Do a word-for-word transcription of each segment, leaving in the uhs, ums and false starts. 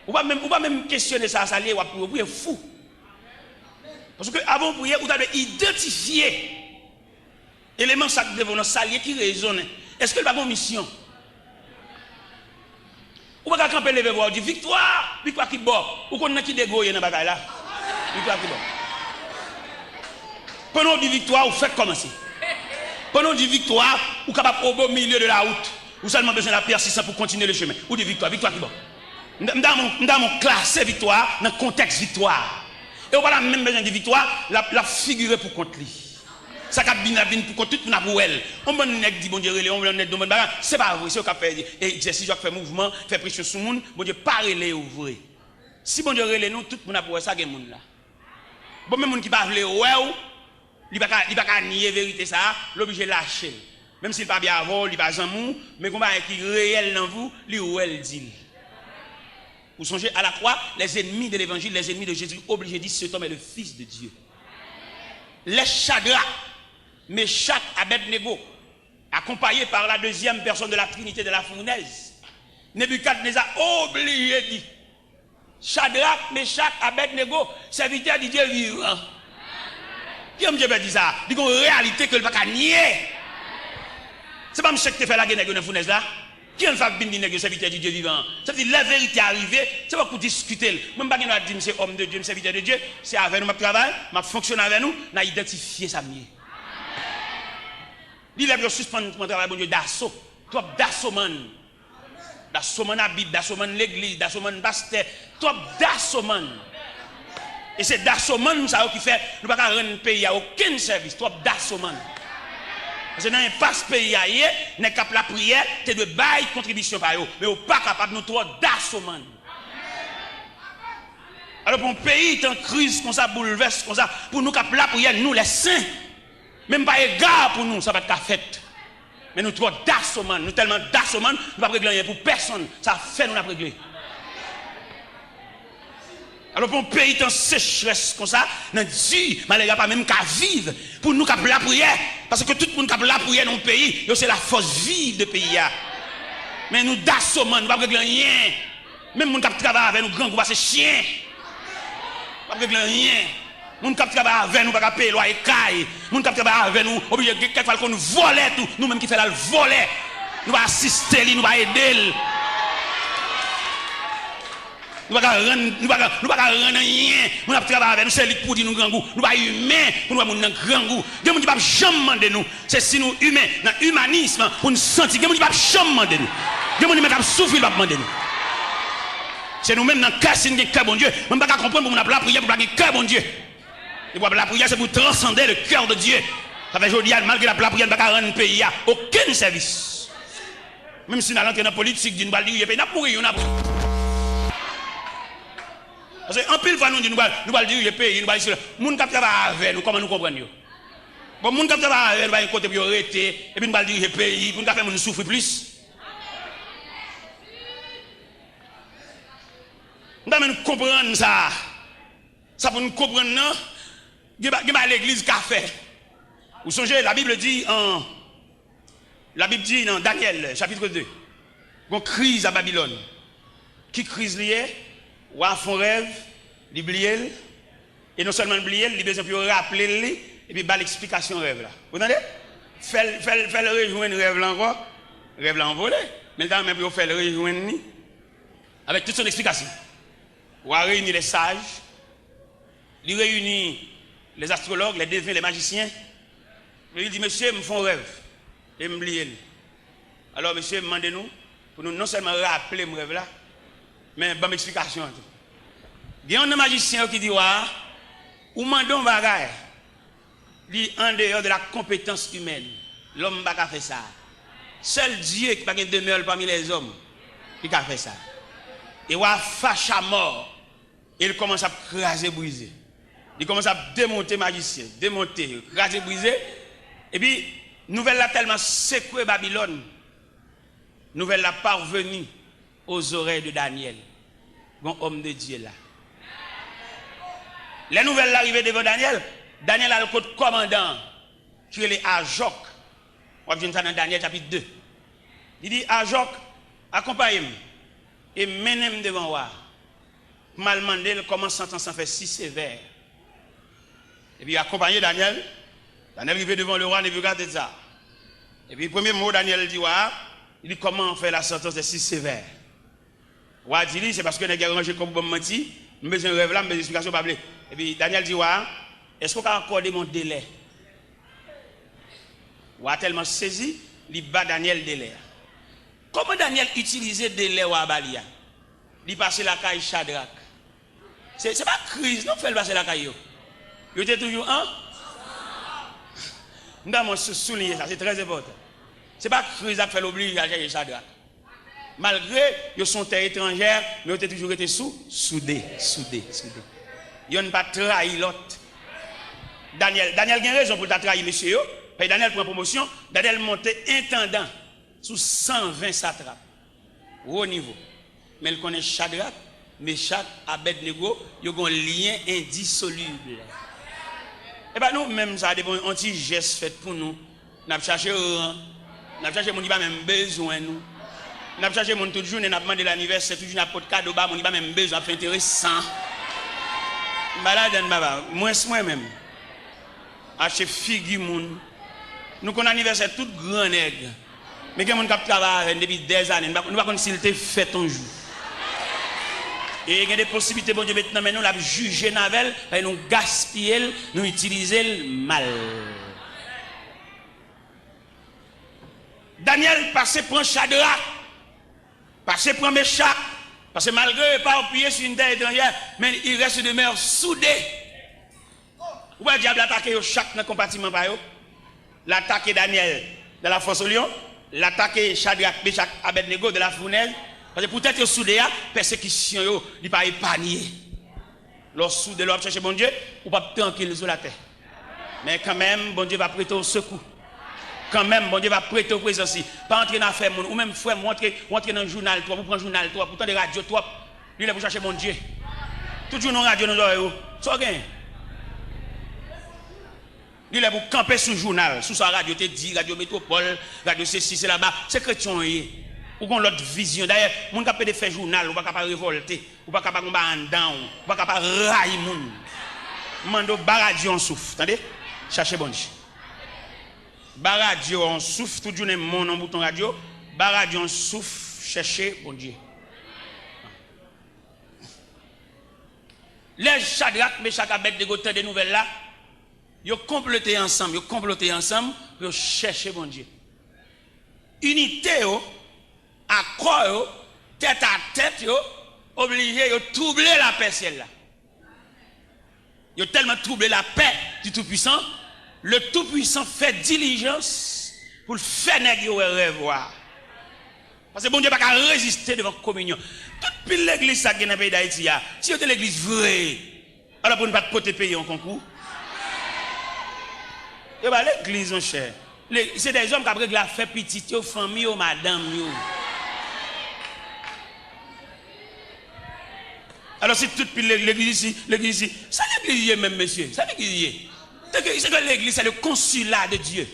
Ou pa menm, ou pa menm kesyone sa, sa l ye, w ap priye, ou priye fou. Paske avan w priye, ou ta dwe idantifye eleman sa k devan w nan, sa l ye ki rezonnen. Èske l pa gen yon misyon? Ou pa ka kanpe leve vwa w di, "Viktwa! Viktwa ki bò?" Ou konn nan ki degre w ye nan bagay la? Viktwa ki bò? Pandan w di viktwa, ou fèk kòmanse. Pandan w di viktwa, ou kapab au beau milieu de la route. Ou sèlman bezwen la pèsistan pou kontinye le chemen. Ou di, "Viktwa, viktwa ki bò?" M, m ta renmen, m ta renmen w klase viktwa nan kontèks viktwa. E ou pa ta menm bezwen di viktwa, l ap, l ap figire pou kont li. Sa k ap vin, ap vin pou kont tout moun ap wè l. Yon bann nèg di Bondye rele, yon bann nèg di yon bann bagay. Se pa vre, se yo k ap fè egzèsis, yo k ap fè mouvman, fè presyon sou moun. Bondye pa rele yo vre. Si Bondye rele nou, tout moun ap wè sa gen moun la. Bon, men moun ki pa vle wè w, li pa ka, li pa ka nye verite sa a, l oblije lache l. Menm si l pa byen avè w, li pa zanmi w, men gon bagay ki reyèl nan vi w, li wè l di l. Ou sonje, à la croix, les ennemis de l'évangile, les ennemis de Jésus, oblije di, "Cet homme est le Fils de Dieu." Lè Chadrak, Mechak, Abèdnego, accompagné par la deuxième personne de la Trinité de la fournaise, Nebikadneza oblije di, "Chadrak, Mechak, Abèdnego, sèvitè di Dye vivan." Kijan Bondye fè di sa? Li gen yon reyalite ke l pa ka nye. Se pa misye ki te fè lage nèg yo nan founèz la? Kijan l fè ap vin di nèg yo sèvitè di Dye vivan an? Sa vle di, lè verite a rive, se pa pou diskite l. Mwen, m pa gen dwa di m se òm de Dye, m sèvitè de Dye. Se avè nou m ap travay, m ap fonksyone avè nou, n a idantifye sa m ye. Li lè pou yo sispann pran travay Bondye daso. Twòp dasomann. Dasomann a Bib, dasomann legliz, dasomann pastè. Twòp dasomann. E se dasomann sa yo ki fè nou pa ka rann peyi a okenn sèvis. Twòp dasomann. Paske nan enpas peyi a ye, nèg k ap lapriyè te dwe bay kontribisyon pa yo. Men yo pa kapab, nou twò dasomann. Alò, pou yon peyi te an kriz konsa, boulvès konsa, pou nou k ap lapriyè, nou lè sen, menm pa ega pou nou, sa pa t ka fèt. Men nou twò dasomann, nou tèlman dasomann, nou p ap regle anyen pou pèsonn. Sa fè nou n ap regle. Alò, pou yon peyi te an sechrès konsa, nan di, malere a pa menm ka viv, pou nou k ap lapriyè, paske tout moun k ap lapriyè nan yon peyi, yo se lafòs viv de peyi a. Men nou dasomann, nou p ap regle anyen. Menm moun k ap travay avè nou grangou pase chen. W ap regle anyen. Moun k ap travay avè nou pa ka peye lwaye kay. Moun k ap travay avè nou oblije gen kèk fwa l konn vòlè tou. Nou menm ki fè l al vòlè. Nou pa asiste li, nou pa ede l. Nou pa ka rann, nou pa ka, nou pa ka rann anyen. Moun ap travay avè nou, se li k pou di nou grangou. Nou pa imen pou nou wè moun nan grangou. Gen moun ki p ap janm mande nou. Se si nou imen, nan imanism, pou n santi. Gen moun ki p ap janm mande nou. Gen moun li menm k ap soufri, li p ap mande nou. Se nou menm nan kè, si n gen kè Bondye. Mwen, m pa ka konprann pou moun ap lapriyè, pou pa gen kè Bondye. Depi w ap lapriyè, se pou transande le cœur de Dieu. Sa fè jodi a, malgre n ap lapriyè, n pa ka rann peyi a okenn sèvis. Menm si n al antre nan politik, di n pral dirije peyi, n ap mouri youn apre. Paske anpil fwa nou di nou pral, nou pral dirije peyi, nou pral dirije moun k ap travay avè nou, kòman nou konprann yo? Bon, moun k ap travay avè nou pa gen kote pou yo rete, epi nou pral dirije peyi, pou nou ka fè moun soufri plis. M ta renmen nou konprann sa. Sa pou nou konprann nan, gen ba-, gen bagay legliz ka fè. Ou sonje, la Bible dit en, la Bible dit nan Daniel, chapitre deux, gon kriz a Babilòn. Ki kriz li ye? Wa fè yon rèv, li bliye l, e non sèlman l bliye l, li bezwen pou yo raple l li, epi ba l eksplikasyon rèv la. Ou tande? Fè l, fè l, fè l rejwenn rèv la ankò. Rèv la anvole, men l ta renmen pou yo fè l rejwenn li avèk tout son eksplikasyon. Wa reyini lè saj, li reyini lè astrològ, lè deven, lè majisyen. Epi li di, "Mesye, m fè yon rèv e m bliye l. Alò, mesye, m mande nou pou nou non sèlman raple m rèv la, men ban m eksplikasyon an tou." Gen youn nan majisyen yo ki di wa a, "Ou mande yon bagay, li andeyò de la konpetans imèn. Lòm pa ka fè sa. Sèl Dye ki pa gen demè l pami lèzòm ki ka fè sa." E wa a fache amò. E l kòmanse ap kraze brize. Li kòmanse ap demonte majisyen, demonte, kraze brize. Epi, nouvèl la tèlman sekwe Babilòn, nouvèl la parvenu aux oreilles de Daniel. Gon òm de Dye la. Lè nouvèl la rive devan Danyèl, Danyèl al kot kòmandan an, ki rele Ajòk. W ap jwenn sa nan Danyèl chapit de. Li di, "Ajòk, akonpaye m e mennen m devan wa a." M al mande l kòman santans lan fè si sevè. Epi yo akonpaye Danyèl. Danyèl rive devan lewa Nebikadneza. Epi premye mo Danyèl di wa a, li di, "Comment faire la sentence est si sévère?" Wa a di li, "Se paske nèg yo ranje kò pou ban m manti, m bezwen rèv la, m bezwen esplikasyon, w pa vle." Epi Danyèl di wa a, "Est-ce qu'on peut accorder mon délai?" Wa a tèlman sezi, li ba Danyèl delè a. Kòman Danyèl itilize delè wa a ba li a? Li pase lakay Chadrak. Se, se pa kriz non k fè l pase lakay yo. Yo te toujou an. M ta mwen sou, souliye sa, se trè enpòtan. Se pa kriz la k fè l oblije al chèche Chadrak. Malgre yo se yon tè etranjè, men yo te toujou rete sou, soude, soude, soude. Yonn pa trayi lòt. Danyèl, Danyèl gen rezon pou l ta trayi mesye yo. Paske Danyèl pran pwomosyon, Danyèl monte entandan sou san ven satrap. Wo nivo. Men l konnen Chadrak, Mechak, Abèdnego, yo gen yon lyen endisolib. E pa nou menm sa, depi yon ti jès fèt pou nou, n ap chache ran, n ap chache moun ki pa menm bezwen nou. N ap chache moun tout jounen, n ap mande l anivèsè, tout jounen ap pot kado ba moun ki pa menm bezwen, ap fè enteresan. M pa ladann, papa, mwens mwen menm. Achte figi moun. Nou konn anivèsè tout gran nèg. Men gen moun k ap travay avè n depi dèzane, nou pa, nou pa konn si l te fèt yon jou. E gen de posiblite Bondye met nan men nou, l ap jije n avè l, paske nou gaspiye l, nou itilize l mal. Danyèl pase pran Chadrak, pase pran Mechak, paske malgre yo epapiye sou yon tè etranjè, men il reste demeure soudé. Ou wè dyab la atake yo chak nan konpatiman pa yo. L atake Danyèl dans la fosse au lion, l atake Chadrak, Mechak, Abèdnego dans la fournaise. Paske poutèt yo soude a, pèsekisyon yo, li pa epanye. Lè w soude, lè w ap chèche Bondye, ou p ap trankil sou latè. Men kanmenm, Bondye va prete w sekou. Kanmenm, Bondye va prete w prezans li. Pa antre nan afè moun. Ou menm, frè m, ou antre, ou antre nan jounal twòp, ou pran jounal twòp, ou tande radyo twòp. Li lè pou chache Bondye. Tout jounen w radyo nan zòrèy ou. Sa w gen? Li lè pou kanpe sou jounal, sou sa radyo te di, radyo Metwopòl, radyo sesi, se laba. Se kretyen w ye. Ou gon lòt vizyon. Dayè, moun k ap pede fè jounal, ou pa ka pa revòlte. Ou pa ka pa gon bagay anndan w. Ou pa ka pa rayi moun. M mande w, ba radyo yon souf, tande? Chache Bondye. Ba radyo yon souf, tout jounen moun yon bouton radyo, ba radyo yon souf, chèche Bondye. Lè Chadrak, Mechak, Abèdnego tande nouvèl la, yo konplote ansanm, yo konplote ansanm pou yo chèche Bondye. Inite yo, akò yo, tèt a tèt yo, oblije yo twouble lapè syèl la. Yo tèlman twouble lapè di Toupisan, le Toupisan fè dilijans pou l fè nèg yo wè rèv wa a. Paske Bondye pa ka reziste devan kominyon. Tout pil legliz sa k gen nan peyi Dayiti a, si yo te legliz vre, alò pou n pa t pote peyi a yon konkou. Yo pa legliz, monchè. Le, se dèzòm k ap regle afè pitit yo, fanmi yo, madanm yo. Alò, si tout pil le-, legliz isi, legliz isi. Sa legliz ye menm, mesye? Sa legliz ye? Tanke, se ke legliz, se le consulat de Dieu.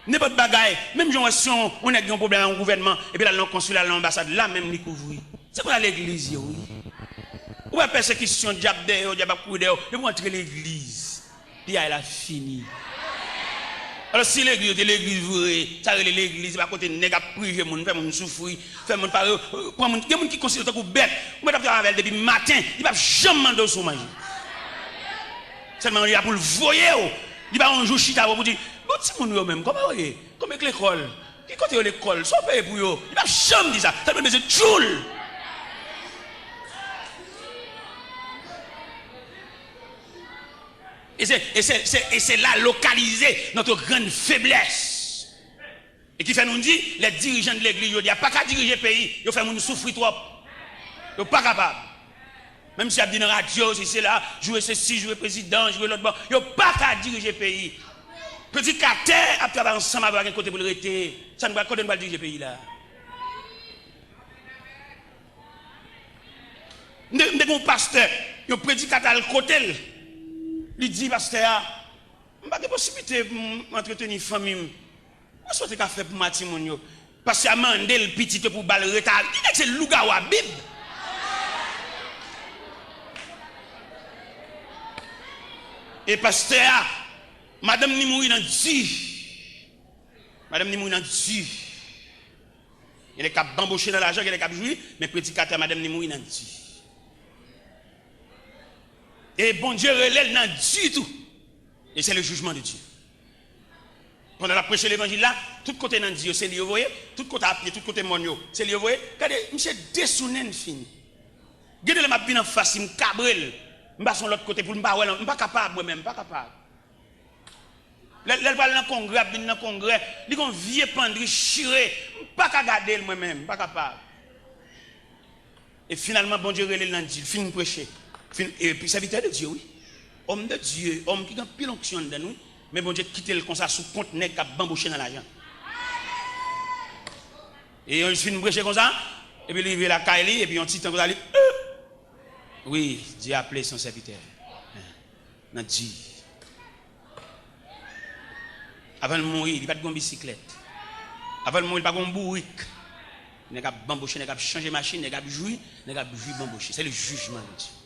Nenpòt bagay, menm jan w wè si yon, yon nèg gen yon pwoblèm ak yon gouvènman, epi l al nan yon konsila, al nan yon anbasad, la menm li kouvri. Se konsa legliz ye, wi. Ou wè pèsekisyon, dyab dèyè w, dyab ap kouri dèyè w, depi w antre legliz. Piyay la fini. Alò, si legliz yo te legliz vre, sa rele legliz, se pa kote nèg ap prive moun, fè moun soufri, fè moun pa, pran moun, gen moun ki konsidere w tankou bèt. Ou mèt ap travay avè l depi maten, li p ap janm mande w si w manje. Sèlman li la pou l voye w. Li pa yon jou chita pou di, "Bon, timoun yo menm, kòman yo ye? Kòman k lekòl? Ki kote yo lekòl? Sa w peye pou yo?" Li p ap janm di sa. Sèlman l bezwen tchoul. E se, e se, se, e se la lokalize notre grande faiblesse. E ki fè nou di, lè dirijan de legliz jodi a pa ka dirije peyi, yo fè moun soufri twòp. Yo pa kapab. Menm si y ap di nan radyo, si se la, joure sesi, joure prezidan, joure lòt bò, yo pa ka dirije peyi. Predikatè ap travay ansanm avè w, pa gen kote pou l rete. Sa n pral, kote n pral dirije peyi la? M te, m te gen yon pastè, yon predikatè al kote l. Li di pastè a, "M pa gen posiblite pou m antreteni fanmi m. Kisa w te ka fè pou m a timoun yo?" Pastè a mande l pitit yo pou ba l reta. Li nèg se lougawou a Bib. E pastè a, madanm ni mouri nan di. Madanm ni mouri nan di. Gen nèg k ap banboche nan lajan, gen nèg k ap jwi, men predikatè a, madanm ni mouri nan di. E Bondye rele l nan di tou. E se le jijman de Dye. Pandan l ap preche levanjil la, tout kote nan di yo, se li yo voye, tout kote a pye, tout kote mòn yo, se li yo voye. Gade, misye desounen fini. Gen de lè m ap vin anfas li, m kabre l, m pase yon lòt kote pou l, m pa wè l, m pa kapab, mwen menm, m pa kapab. Lè, lè l pral nan kongrè, ap vin nan kongrè, li gon vye pandri chire, m pa ka gade l, mwen menm, m pa kapab. E finalman, Bondye rele l nan di, l fin preche. Fin, epi sèvitè de Dye, wi. Òm de Dye, òm ki gen anpil onksyon anndan l, wi. Men Bondye kite l konsa sou kont nèg k ap banboche nan lajan. E yon fin preche konsa, epi li rive lakay li, epi yon ti tan konsa, li, euh! Wi, Dye aple son sèvitè. Nan di. Avan l mouri, li pa t gen yon bisiklèt. Avan l mouri, li pa t gen yon bourik. Nèg ap banboche, nèg ap chanje machin, nèg ap jwi, nèg ap jwi banboche. Se le jijman de Dye.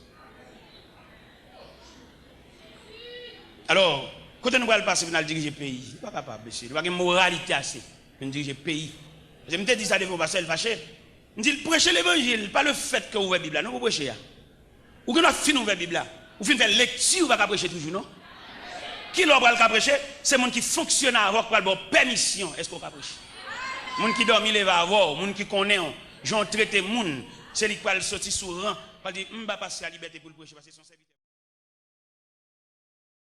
Alò, kote nou pral pase pou n al dirije peyi? Nou pa kapab, mesye. Nou pa gen moralite ase pou n dirije peyi. Paske m te di sa devan yon pastè, l fache. M di l, preche levanjil, pa le fèt ke w ouvè Bib la, non, pou preche a. Ou gen dwa fin ouvè Bib la. Ou fin fè lekti, ou pa ka preche toujou, non. Kilè w pral ka preche? Se moun ki fonksyone avè w k pral ba w pèmisyon. Èske w ka preche? Moun ki dòmi leve avè w, moun ki konnen w, jan w trete moun, se li k pral soti sou ran, pral di, m ba pastè a libète pou l preche, paske se yon sèvitè.